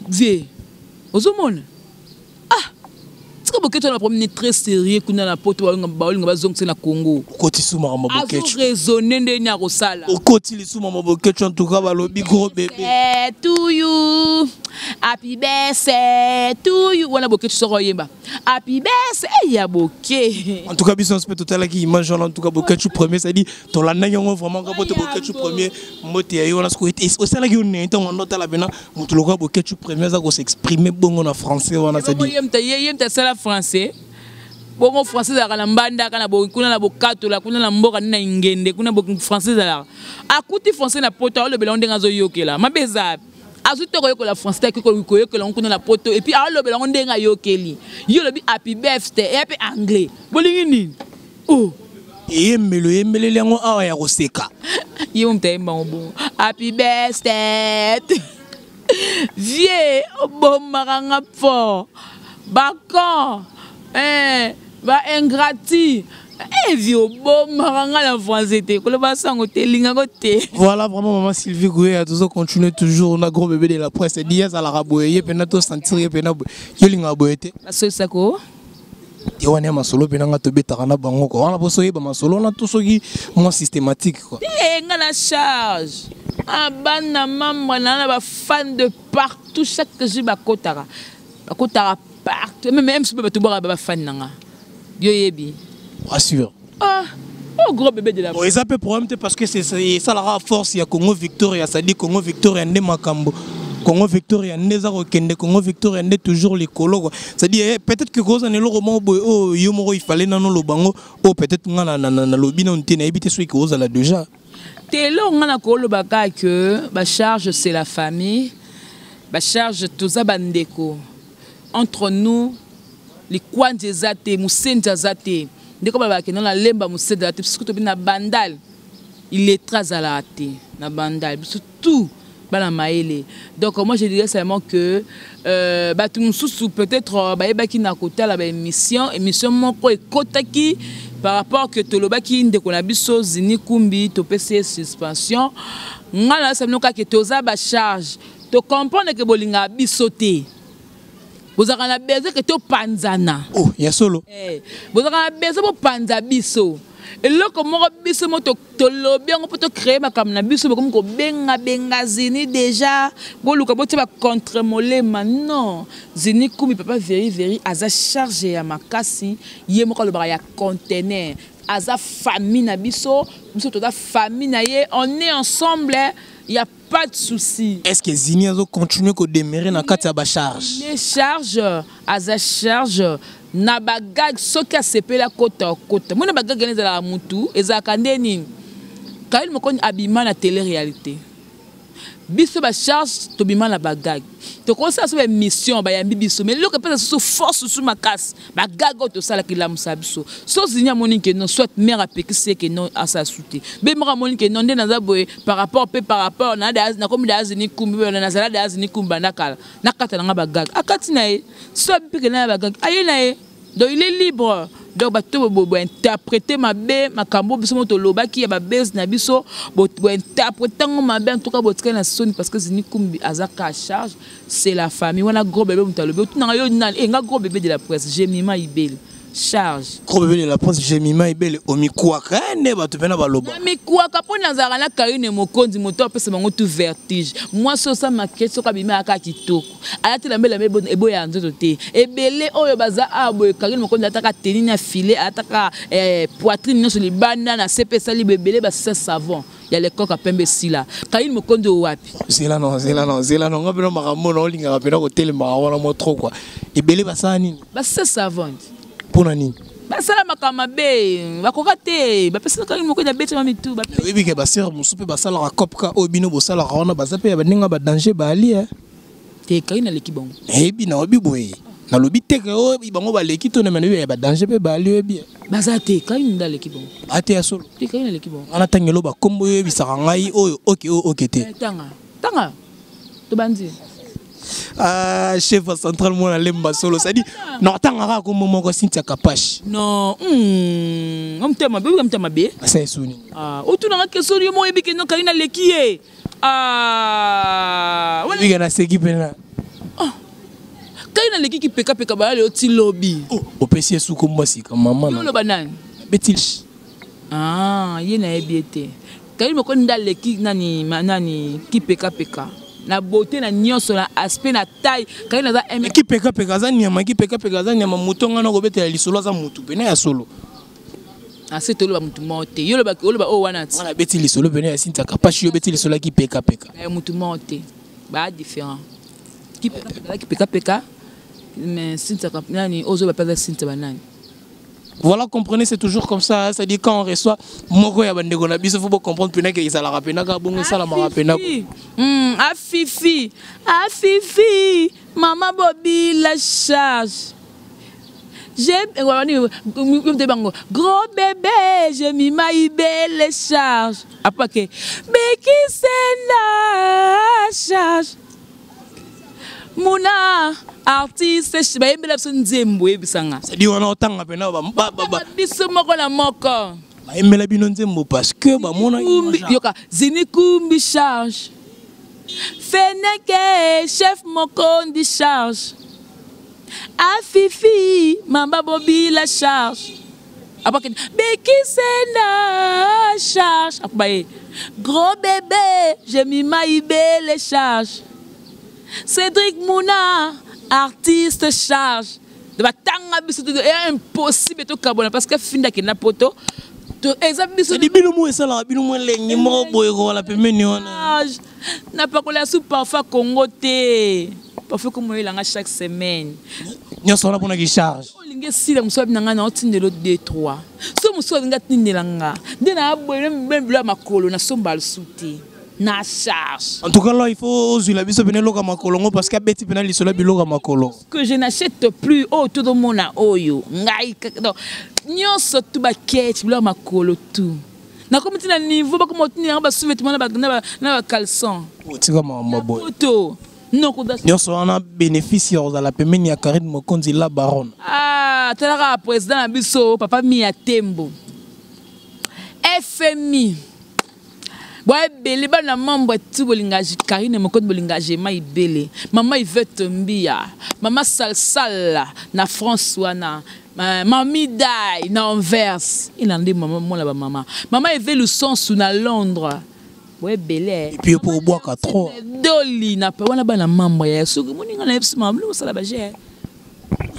vie, ozomona, ah, tika Boketu na problème très sérieux kuna na poto, baolinga bazongisa na Congo. Okoti su makambo Boketu. Azoraisonne ndeni akosala. Okoti lisu makambo Boketu. En tout cas balobi gros bébé. To you, happy birthday to you. Wana Boketu soko oyemba happy birthday ya Boke. En tout cas biso nyonso mpe totalaki image wana. En tout cas Boketu premier, c'est-à-dire tolandaki yango vraiment kaka po te Boketu premier, mbote ya ye wana. Sikoyo osalaki yo nini ntango wana otala pena moto lokola Boketu premier aza kos'exprimer bongo na français wana, c'est-à-dire? Ye moto asala français bongo. Français ezalaka na mbandaka na kuna na bokatola kuna na mboka nde na ingende kuna français ezalaka. Akuti français na poto, aolobela ngo ndenge azoyokela. Mabe eza azwi te koyekola français te, koyekola ngo kuna na poto, et puis aolobela ngo ndenge ayokeli. Ye olobi happy birthday, eya mpe anglais. Bolingi nini? Oh. Eyembelo eyembeleli yango awa ya koseka. Ye moto ayembango bongo, happy birthday. Vie obomaka nga fort, bacon baingrati. Vie obomaka nga na français te, koloba sango te, elingako te. Voilà, vraiment, maman Sylvie Gouya, toujours continuer toujours na gros bébé de la presse di azalaka boye, ye mpena tosentir ye mpena boye, yo olingaka boye te. Basolisako. Te, wana ya masolo mpena nga tobetaka na bango ko wana mposo oyeba masolo wana to soki mwa systématique quoi. Te, nga na charge ah, bana membre na bafan de partout, chaque jour bakotaka, bakotaka partout, même soki bato bwaka bafan na nga, yo yebi. Rassure. Ah oh, gros bébé de la Bon, eza mpe problème te, parce que esalaka force ya Congo Victoria, c'est-à-dire Congo Victoria nde makambo, Congo Victoria nde eza kokende, Congo Victoria nde toujours likolo quoi. C'est-à-dire peut-être que koza na eloko moko boye oyo yo moko ifale nano oloba ngo, oyo peut-être nga nalobi nano te, nayebi te soki kozala déjà. Te, eloko nga na koloba kaka que bacharge, c'est la famille. Bacharge toza bandeko entre nous, likwandi eza te, mosenzi aza te. Ndeko balobaka kende na lemba, mosenzi aza te. Soki tobi na Bandal, illettré azalaka te na Bandal. Biso tout Bana mayele. Donc moi, je dirais seulement que bato mosusu peut-être bayebaki na kotala baémission, émission moko ekotaki par rapport que tolobaki ndeko na biso Zini Kumbi, topesi ye suspension. Ngai nayesa bino kaka toza bacharge, tocomprendre ke bolingaka biso te, bozalaka na besoin ke topanzana. Oh, ya solo? Eh, bozalaka na besoin bopanza biso. Eloko moko biso mo tolobi yango mpo tocréer makambo na biso, bokomi kobengabenga Zini déjà, boluka botia bacontre molema. Non, Zini Kumi, papa Veri Veri, aza charge ya makasi. Ye moko alobaka ya conteneur, aza famille na biso, biso toza famille na ye, on est ensemble, y a pas de souci. Est ce que Zini azocontinue kodemeurer na kati ya bacharge? Les charge, aza charge na bagag. Soki asepeli, akota, akota. Mona bagag wana ezalaka mutu, ezalaka nde nini? Karine Mokonzi abima na télé réalité, biso bacharge tobima na bagag, tokosala so baémission, bayambi biso, mais eloko epesa susu force susu makasi, bagag oyo tosalaki elamusa biso. So Zini amoni ke non, soit mare apekisi ye ke non, asala su te. Be moko amoni ke non, nde naza boye par rapport mpe par rapport nakomi da Zini Kumbi, nazala da Zini Kumbi banda kala, nakata nanga bagag, akati na ye. So abi mpe ke na ya bagag, aye na ye. Donc il est libre. Donc bato bointerpréter mabe makambo biso mo tolobaki ya babase na biso, bointerpréter yango mabe. En tout cas, botikali na soni, parce que Zini Kumbi aza ka charge, c'est la famille wana. Gros bébé, moto alobi otunanga yo nani e nga gros bébé de la presse, Jemima Ibele, charge. Gros bébé de la presse, Jemima Ibele, omikwaka nde bato mpena baloba. Mikwaka mpo nazalaka na Karine Mokonzi, moto apesa bango tout vertige. Mwasi osa maketi, soki abimi aka kitoko, alati elamba, elamba eboya nzoto te. Ebele oyo baza awa boye, Karine Mokonzi alataka tenue na filet, alataka poitrine nyonso libanda na se mpe esali bo. Ebele basisa savon ya lekoka pembe esila. Karine Mokonzi oyo wapi? Zela no, zela no, zela no. Nga mpena makambo na olingaka mpena kotelemaka wana mo trop quoi. Ebele basala nini? Basisa savon. Mpona nini? Basala makambo mabe, bakoka te, bapesaka Karine Mokonzi, abetama mitu. Oyebi ke basere mosusu mpe basalaka copka oyo bino bosalaka wana, baza mpe ya bandenge badanger baali. Te, Karine aleki bango. Nayebi, nayebi boye, nalobi te ke oyo bango baleki to na ya badanger mpe baali, oyebi. Baza te, Karine nde aleki bango. Ate ya solo? Te, Karine aleki bango. Nga natangelo bakombo oyo oyebisaka ngai oyo oke, oyo oke te. Tanga, tanga, tobandi. Ah, chef central, mwana lemba solo, c'est-à-dire natangaka kaka kombo moko, Cynthia Kapache. Non, motema mabe, oyoka motema mabe. Asa esoni. Otunanga question, yo mo oyebi ke no, Karine aleki ye. Oyebika naseki mpena. Karine aleki kipekapeka, bayale yo ti lobi. Opesi ye suko mbwa sika mama. Yo oloba nani? Beti. Ye nayebi ye te. Karine Mokonzi nde aleki nani nani kipekapeka na beauté, na nyonso, na aspect, na taille. Karine aza m Kipekapeka aza nyama, kipekapeka aza nyama. Moto nga na kobetela lisolo aza motu pene ya solo. Ase toloba motu moko te. Yo oloba oyo wana ti. Nga nabeti lisolo pene ya Cynthia Kapache, yo obeti lisolo ya kipekapeka. Ya motu moko te, baa différent. Kipekapeka aza kipekapeka, mais Cynthia nani ozoba mpe aza Cynthia banani. Voilà, comprenez, c'est toujours comme ça. C'est-à-dire quand on reçoit moko ya bandeko na biso, faut comprendre pena que ezalaka pena ka bongo, esalamaka pena. Afifi, afifi, mama Bobi la charge. J'ai bango gros bébé, j'ai mis ma belle charge. Après que Beki la charge. Muna artiste bayembela biso nzembo, oyebisanga. C'est-à-dire wana otanga pena biso moko na moko. Bayembela bino nzembo parce que bamona. Yoka, Zini Kumbi charge, Feneke chef mokondi charge, Afifi mamba Bobi la charge, apakende Bekisenda charge, akobaye gros bébé, j'ai mis maibele charge, Cédric Mouna artiste charge. Batanga biso, e impossible tokabona, parce que finda akenda poto, eza biso. Bino mo esalaka bino mo elengi moko boye kola pembeni wana. Napakola su parfois Congo te, parfois komoyelanga chaque semaine. Nyonso wana mpona kicharge. Olingi esila, mosu abi na ngai na otindela 2 3, so mosu alingi atindela nga nde na boye bilo ya makolo, nasomba lisusu te na charge. En tout cas là, il faut ozwila biso pene eloko ya makolo ngo, parce que abeti pena lisolo ya biloko ya makolo. Que je n'achète plus oyo tozomona oyo ngai. Donc nyonso tu baketch, biloko ya makolo tu. Nakomi ti na niveau bakoma otindi yango basous-vêtement na bacaleçon. Otika makambo boye. Poto nyonso wana bénéfice ya kozala pembeni ya Karine Mokonzi la baronne. Ah, talaka président na biso, papa Mia Tembo, FMI. Boya ebele, bana membre tu bolinga Karine Mokonzi, bolinga Jema Ibele, mama Ivete Mbia, mama Salsal na France wana, mami Dai na Anvers, elande mama mwana bamama, mama Eve Lusonsu na Londres, boya ebele. Et puis po obwaka trop. Doli na pa wana, bana membre ya soki moninga na yebiso mama biloko osala baje.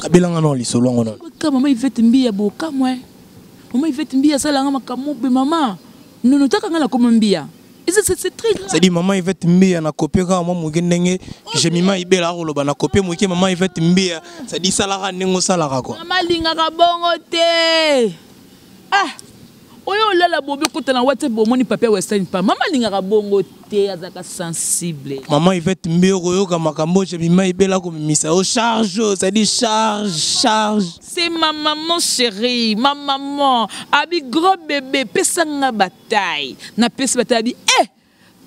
Kabelanga na lisolo yango nano. Ka mama Ivete Mbia, bokamwe mama Ivete Mbia asalanga makambo mpe mama nono taka nga nakoma Mbia. C'est très grave. C'est-à-dire mama Ivete Mbia na kopie kaka mwa moke ndenge Jemima Ibela akoloba na kopie moke mama Ivete Mbia, c'est-à-dire salaka ndenge osalaka quoi. Mama alingaka bongo te. Ah, oyo olala bobi okota na WhatsApp, bomoni papier Western pa. Mama alingaka bongo te, azalaka sensible. Mama Ivete Mbia, okoyoka makambo Jemima Ibela komimisa o charge, c'est-à-dire charge, charge. C'est ma maman chérie, ma maman. Abi gros bébé, pesanga bataille. Na pesi bataille abi eh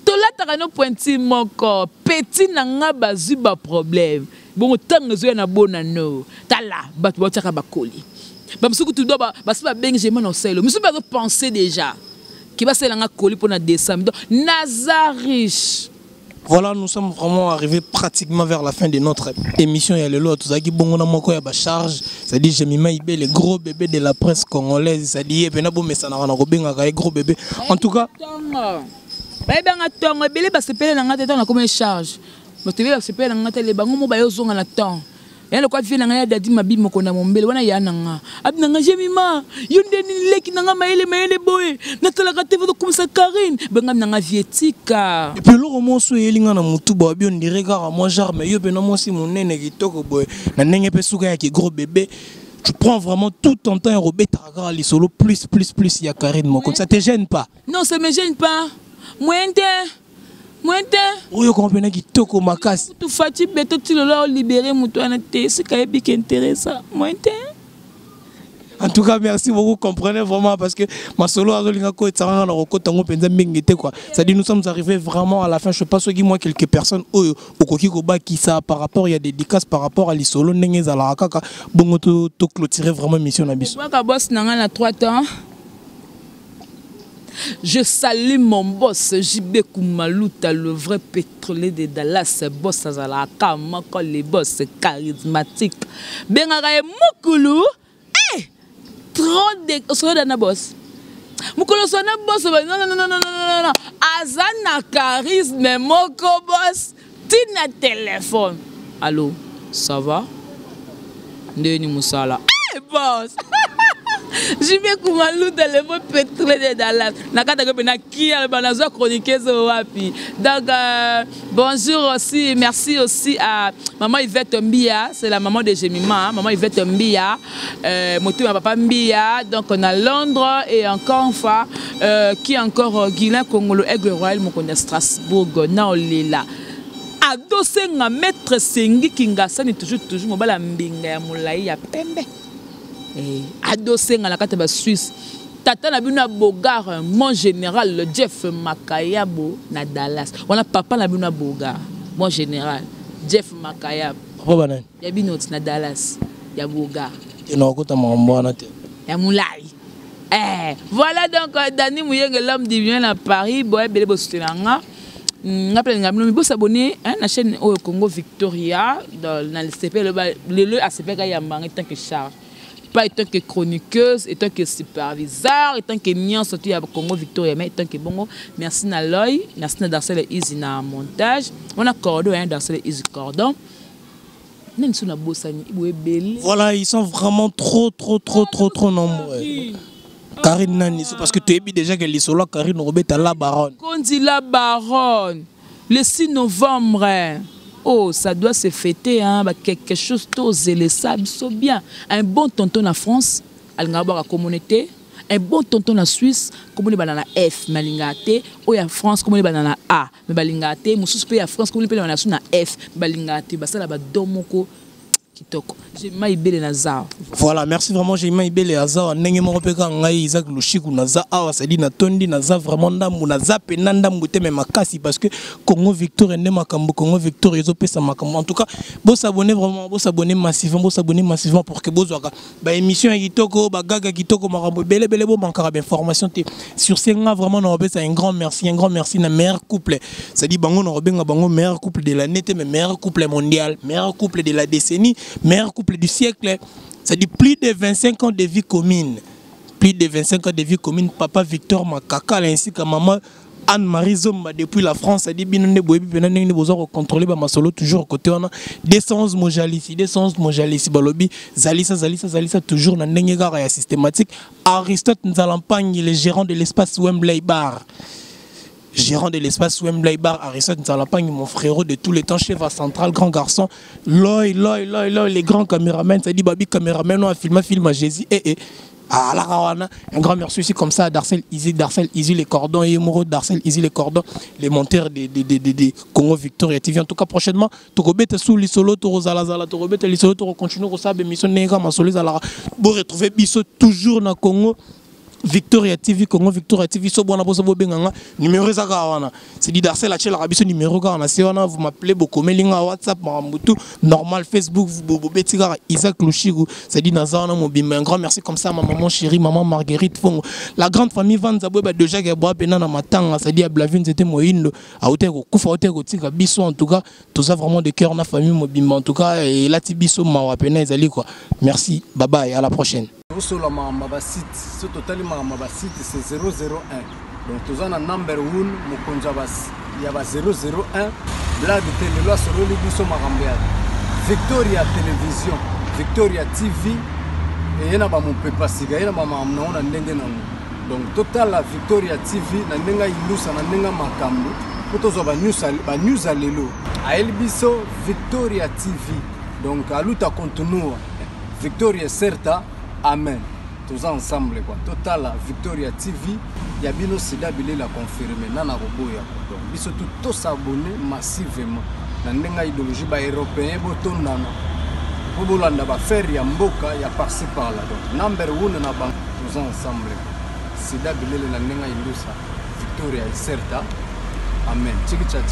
tolataka no pointi moko, petit na nga bazwi ba problème. Bongo ntango ezoya na bona no. Tala, bato batiaka bakoli. Bamosusu kutu do basi babengi Jema na oselo. Mosusu bazopenser déjà ke basalelanga koli mpo na décembre. Donc naza riche. Voilà, nous sommes vraiment arrivés pratiquement vers la fin de notre émission. Il y a le lot, tozalaki bongo na moko ya ba charge, c'est-à-dire Jemima Ibe, le gros bébé de la presse congolaise, c'est-à-dire pena bo mesana na kobenga ka gros bébé. En tout cas, ntongo bayebanga, ntongo ebele basepele na nga te. Ntango nakoma charge, bato ebele basepele na nga te. Le bango mo bayozonga na temps ya lokwa vie na ngai ya dadi mabi moko na mombele wana ya na nga abi na nga Jemima, yo nde nini leki na nga mayele mayele boye natalaka te votokumisa Karine bengami na nga vie tika. Et puis eloko moso eyeli nga na motu boye, abi on dirait kaka mwa genre, mais yo mpena mwasi monene kitoko boye na ndenge mpe suka yaki gros bébé, tu prends vraiment tout ton temps ya kobetaka kaka lisolo plus plus plus ya Karine Moko, ça te gêne pas? Non, ça me gêne pas, moyen te, moyen te. Oyo koma mpena kitoko makasi. Tu Fati beto ti lelo aolibere moto wana te, esika ayebiki intéressa, moyen te. En tout cas, merci beaucoup. Comprenez vraiment parce que masolo azolinga ko etsanga na kokota ngo penza mingi te quoi. C'est-à-dire nous sommes arrivés vraiment à la fin. Je sais pas ce qui moi quelques personnes oyo okoki kobakisa par rapport il y a des dédicaces par rapport à lisolo ndenge ezalaka kaka bongo to to clôturer vraiment mission na biso. Bwaka boss na nga na 3 temps. Je salue mon boss JB Koumaluta, le vrai pétrolier de Dallas, boss azalaka moko, le boss charismatique. Bengaka ye mokulu, eh trop de osoda na boss. Mokolo so na boss ba non non non non non non non, aza na charisme moko boss tina téléphone. Allô, ça va? Ndeni musala. Eh boss. JB Koumaluta, le vrai pétrolier de Dallas. Nakata ko pena kia banazo chroniqueuse wapi. Donc bonjour aussi, merci aussi à maman Yvette Mbia, c'est la maman de Jemima, hein, maman Yvette Mbia, moto ma papa Mbia, donc on a Londres et encore une fois qui encore Guilain Congolo Aigle Royal mon connaît Strasbourg na olela. Adosenga maître Sengi Kingasani toujours toujours mobala mbinga ya molai ya pembe. Eh, adosenga na kati ba Suisse. Tata na bino ya Bogar, mon général le Jeff Makayabo na Dallas. Wana papa na bino ya Bogar, mon général Jeff Makayabo. Papa banani? Ya bino na Dallas, ya Bogar. Te na kokota makambo wana te. Ya molai. Eh, voilà donc Dani Muyenge, l'homme divin à Paris, boy bele bo soutenir nga. Nga pe nga bino bo s'abonner hein, na chaîne oyo Congo Victoria dans na le CP le ACP ka yamba en tant que charge. Pas étant que chroniqueuse, étant que superviseur, étant que nian surtout ya Congo Victoria, mais étant que bongo, merci na Loy, merci na Darcel Easy na montage. On a cordon hein, Darcel Easy cordon. Même si on a bossani, ibo ebele. Voilà, ils sont vraiment trop trop trop trop trop nombreux. Karine Nani, c'est parce que tu es déjà que les solos Karine Robert la baronne. Kondi la baronne, le 6 novembre. Oh, ça doit se fêter, hein, bah, quelque chose les sables so bien. Un bon tonton en France, alingaba la communauté. Un bon tonton en Suisse, comme on est dans la F, mais alingate. Oh, ya France, comme on est dans la A, mais balingate. Mususu pe ya France, comme on est dans la F, mais balingate. Bah ça là, bah domoko. Kitoko. Jemima Ibele naza. Voilà, merci vraiment Jemima Ibele aza ndenge moko pe kaka ngai Isaac Lushiku naza awa, c'est-à-dire natondi, naza vraiment ndambu, naza pena ndambu te mais makasi parce que Congo Victoria nde makambo, Congo Victoria ezopesa makambo. En tout cas, bo s'abonner vraiment, bo s'abonner massivement, bo s'abonner massivement pour que bozwaka ba émission ya kitoko, ba gaga kitoko, makambo ebele ebele, bo mankaka ba information te. Sur ce nga vraiment na opesa un grand merci na meilleur couple. C'est-à-dire bango na robenga bango meilleur couple de l'année te, mais meilleur couple mondial, meilleur couple de la décennie, meilleur couple du siècle. C'est-à-dire plus de 25 ans de vie commune. Plus de 25 ans de vie commune, papa Victor Makakala ainsi que maman Anne-Marie Zomba depuis la France, a dit bino nde boyebi pena ndenge nde boza kocontrôler ba masolo toujours côté wana. 211 Mojalisi, 211 Mojalisi balobi zalisa zalisa zalisa toujours na ndenge kaka ya systématique. Aristote Nzalampangi, le gérant de l'espace Wembley Bar. Gérant de l'espace Wembley Bar, Aristote Nzalampangi, mon frérot de tous les temps, chef à central, grand garçon, Loy, Loy, Loy, Loy, les grands caméramans, ça dit Babi caméraman, on a filmé, film à Jésus, eh, eh. Ah, la rawana. Un grand merci aussi comme ça à Darcel Izzy, Darcel Izzy les cordons, et Moro, Darcel Izzy les cordons, les monteurs de Congo Victoria TV. En tout cas, prochainement, tokobeta sous lisolo, toko zala zala, tokobeta lisolo, toko continue kosala émission nega masolo zala. Bo retrouver biso toujours na Congo Victoria TV, Congo Victoria TV, so bona boso bobenganga numéro ezaka wana. C'est dit Darcel Achel Rabiso numéro kaka na se wana, vous m'appelez bokomeli nga WhatsApp makambo normal, Facebook vous bobeti kaka Isaac Lushiku. C'est dit naza wana mobimba. Un grand merci comme ça ma maman chérie, maman Marguerite Fongo. La grande famille Vanza boye ba déjà ke boa pena na matanga, c'est dit Blavine c'était moyindo, aute ko kufa, aute ko tika biso. En tout cas, tout ça vraiment de cœur na famille mobimba. En tout cas, et lati biso mawa pena ezali quoi. Merci, bye bye, à la prochaine. Osola makambo ba site, so totali makambo ba site, c'est 001. Donc toza na number 1, mokonzi ya ba 001, blague te. Lelo asololi biso makambo ya Victoria Télévision, Victoria TV, eye na bamopepa sika, ye na bamakambo nango na ndenge nango. Donc totala Victoria TV na ndenge ayindusa, na ndenge makambo mpo tozwa banews ya lelo. Ayeli biso Victoria TV, donc aluta continua, Victoria certa, amen. Toza ensemble quoi. Totala Victoria TV ya bino sida bilela confirmé nana koboya quoi. Donc biso tout tosabonner massivement na ndenge ya idéologie ba européen, botondana po bolanda baaffaire ya mboka ya par-ci par-là. Donc number one na bango, toza ensemble quoi. Sida bilele na ndenge ya indusa, Victoria certa, amen. Chiki cha.